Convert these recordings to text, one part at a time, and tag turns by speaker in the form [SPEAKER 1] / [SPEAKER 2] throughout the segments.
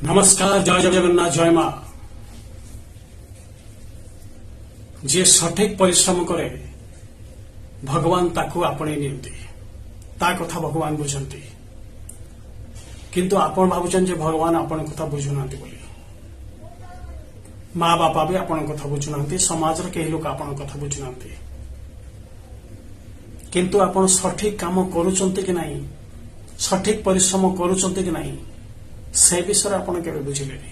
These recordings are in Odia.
[SPEAKER 1] ନମସ୍କାର, ଜୟ ଜଗନ୍ନାଥ, ଜୟ ମା। ଯିଏ ସଠିକ ପରିଶ୍ରମ କରେ, ଭଗବାନ ତାକୁ ଆପଣେଇ ନିଅନ୍ତି। ତା କଥା ଭଗବାନ ବୁଝନ୍ତି। କିନ୍ତୁ ଆପଣ ଭାବୁଛନ୍ତି ଯେ ଭଗବାନ ଆପଣଙ୍କ କଥା ବୁଝୁନାହାନ୍ତି ବୋଲି। ମା ବାପା ବି ଆପଣଙ୍କ କଥା ବୁଝୁନାହାନ୍ତି, ସମାଜର କେହି ଲୋକ ଆପଣଙ୍କ କଥା ବୁଝୁନାହାନ୍ତି। କିନ୍ତୁ ଆପଣ ସଠିକ କାମ କରୁଛନ୍ତି କି ନାହିଁ, ସଠିକ ପରିଶ୍ରମ କରୁଛନ୍ତି କି ନାହିଁ, ସେ ବିଷୟରେ ଆପଣ କେବେ ବୁଝିଲେନି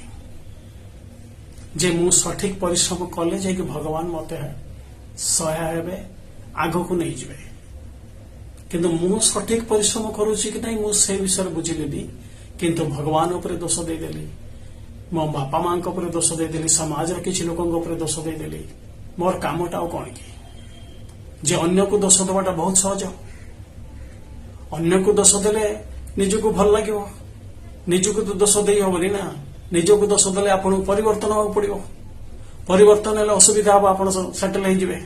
[SPEAKER 1] ଯେ ମୁଁ ସଠିକ ପରିଶ୍ରମ କଲେ ଯାଇକି ଭଗବାନ ମତେ ସହାୟ ହେବେ, ଆଗକୁ ନେଇଯିବେ। କିନ୍ତୁ ମୁଁ ସଠିକ ପରିଶ୍ରମ କରୁଛି କି ନାହିଁ, ମୁଁ ସେ ବିଷୟରେ ବୁଝିଲିନି। କିନ୍ତୁ ଭଗବାନ ଉପରେ ଦୋଷ ଦେଇଦେଲି, ମୋ ବାପା ମାଙ୍କ ଉପରେ ଦୋଷ ଦେଇଦେଲି, ସମାଜର କିଛି ଲୋକଙ୍କ ଉପରେ ଦୋଷ ଦେଇଦେଲି। ମୋର କାମଟା ଆଉ କଣ କି ଯେ ଅନ୍ୟକୁ ଦୋଷ ଦେବାଟା ବହୁତ ସହଜ। ଅନ୍ୟକୁ ଦୋଷ ଦେଲେ ନିଜକୁ ଭଲ ଲାଗିବ। ନିଜକୁ ତ ଦୋଷ ଦେଇ ହବନି ନା। ନିଜକୁ ଦୋଷ ଦେଲେ ଆପଣଙ୍କୁ ପରିବର୍ତ୍ତନ ହେବାକୁ ପଡିବ। ପରିବର୍ତ୍ତନ ହେଲେ ଅସୁବିଧା ହବ, ଆପଣ ସେଟଲ ହେଇଯିବେ।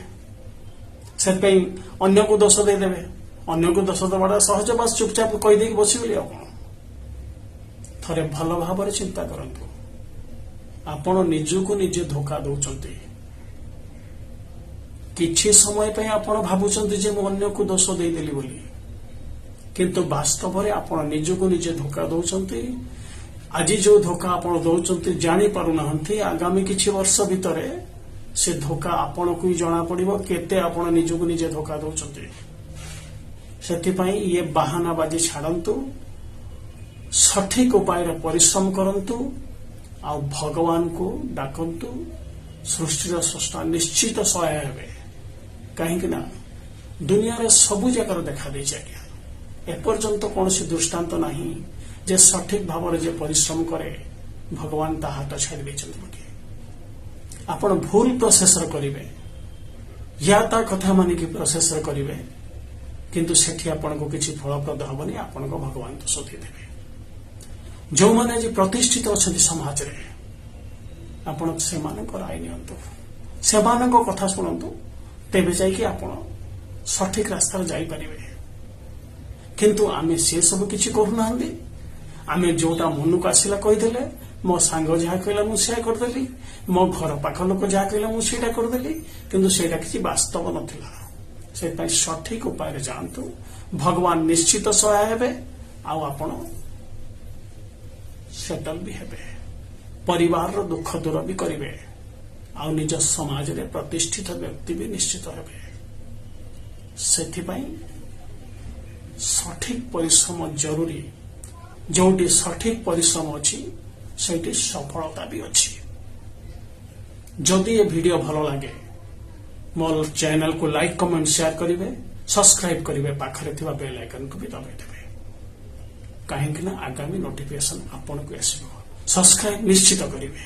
[SPEAKER 1] ସେଥିପାଇଁ ଅନ୍ୟକୁ ଦୋଷ ଦେଇଦେବେ। ଅନ୍ୟକୁ ଦୋଷ ଦେବାଟା ସହଜ, ବାସ୍ ଚୁପଚାପ କହିଦେଇକି ବସିଗଲି। ଆଉ କଣ? ଥରେ ଭଲ ଭାବରେ ଚିନ୍ତା କରନ୍ତୁ। ଆପଣ ନିଜକୁ ନିଜେ ଧୋକା ଦଉଛନ୍ତି। କିଛି ସମୟ ପାଇଁ ଆପଣ ଭାବୁଛନ୍ତି ଯେ ମୁଁ ଅନ୍ୟକୁ ଦୋଷ ଦେଇଦେଲି ବୋଲି, କିନ୍ତୁ ବାସ୍ତବରେ ଆପଣ ନିଜକୁ ନିଜେ ଧୋକା ଦଉଛନ୍ତି। ଆଜି ଯୋଉ ଧୋକା ଆପଣ ଦଉଛନ୍ତି ଜାଣି ପାରୁନାହାନ୍ତି, ଆଗାମୀ କିଛି ବର୍ଷ ଭିତରେ ସେ ଧୋକା ଆପଣଙ୍କୁ ହିଁ ଜଣା ପଡିବ, କେତେ ଆପଣ ନିଜକୁ ନିଜେ ଧୋକା ଦଉଛନ୍ତି। ସେଥିପାଇଁ ଇଏ ବାହାନାବାଜି ଛାଡନ୍ତୁ, ସଠିକ ଉପାୟରେ ପରିଶ୍ରମ କରନ୍ତୁ ଆଉ ଭଗବାନଙ୍କୁ ଡାକନ୍ତୁ। ସୃଷ୍ଟିର ସ୍ରଷ୍ଟା ନିଶ୍ଚିତ ସହାୟ ହେବେ। କାହିଁକି ନା ଦୁନିଆରେ ସବୁ ଜାଗାରେ ଦେଖା ଦେଇଛି ଆଜ୍ଞା, ଏପର୍ଯ୍ୟନ୍ତ କୌଣସି ଦୃଷ୍ଟାନ୍ତ ନାହିଁ ଯେ ସଠିକ ଭାବରେ ଯେ ପରିଶ୍ରମ କରେ, ଭଗବାନ ତା ହାତ ଛାଡ଼ି ଦେଇଛନ୍ତି ବୋଲି। ଆପଣ ଭୁଲ ପ୍ରୋସେସରେ କରିବେ, ୟା ତା କଥା ମାନିକି ପ୍ରୋସେସରେ କରିବେ, କିନ୍ତୁ ସେଠି ଆପଣଙ୍କୁ କିଛି ଫଳପ୍ରଦ ହବନି। ଆପଣଙ୍କ ଭଗବାନ ଦୋଷ ଦେଇଦେବେ। ଯେଉଁମାନେ ଆଜି ପ୍ରତିଷ୍ଠିତ ଅଛନ୍ତି ସମାଜରେ, ଆପଣ ସେମାନଙ୍କ ରାୟ ନିଅନ୍ତୁ, ସେମାନଙ୍କ କଥା ଶୁଣନ୍ତୁ, ତେବେ ଯାଇକି ଆପଣ ସଠିକ ରାସ୍ତାରେ ଯାଇପାରିବେ। କିନ୍ତୁ ଆମେ ସେ ସବୁ କିଛି କରୁନାହାନ୍ତି। ଆମେ ଯୋଉଟା ମନକୁ ଆସିଲା କହିଦେଲେ। ମୋ ସାଙ୍ଗ ଯାହା କହିଲା, ମୁଁ ସେୟା କରିଦେଲି। ମୋ ଘର ପାଖ ଲୋକ ଯାହା କହିଲା, ମୁଁ ସେଇଟା କରିଦେଲି। କିନ୍ତୁ ସେଇଟା କିଛି ବାସ୍ତବ ନଥିଲା। ସେଥିପାଇଁ ସଠିକ ଉପାୟରେ ଯାଆନ୍ତୁ, ଭଗବାନ ନିଶ୍ଚିତ ସହାୟ ହେବେ ଆଉ ଆପଣ ସେଟଲ ବି ହେବେ, ପରିବାରର ଦୁଃଖ ଦୂର ବି କରିବେ ଆଉ ନିଜ ସମାଜରେ ପ୍ରତିଷ୍ଠିତ ବ୍ୟକ୍ତି ବି ନିଶ୍ଚିତ ହେବେ। ସେଥିପାଇଁ ସଠିକ ପରିଶ୍ରମ ଜରୁରୀ। ଯୋଉଠି ସଠିକ ପରିଶ୍ରମ ଅଛି, ସେଇଠି ସଫଳତା ବି ଅଛି। ଯଦି ଏ ଭିଡିଓ ଭଲ ଲାଗେ, ମୋ ଚ୍ୟାନେଲକୁ ଲାଇକ୍, କମେଣ୍ଟ, ସେୟାର କରିବେ, ସବସ୍କ୍ରାଇବ କରିବେ, ପାଖରେ ଥିବା ବେଲ୍ ଆଇକନକୁ ବି ଦବାଇ ଦେବେ। କାହିଁକି ନା ଆଗାମୀ ନୋଟିଫିକେସନ ଆପଣଙ୍କୁ ଆସିବ। ସବସ୍କ୍ରାଇବ ନିଶ୍ଚିତ କରିବେ।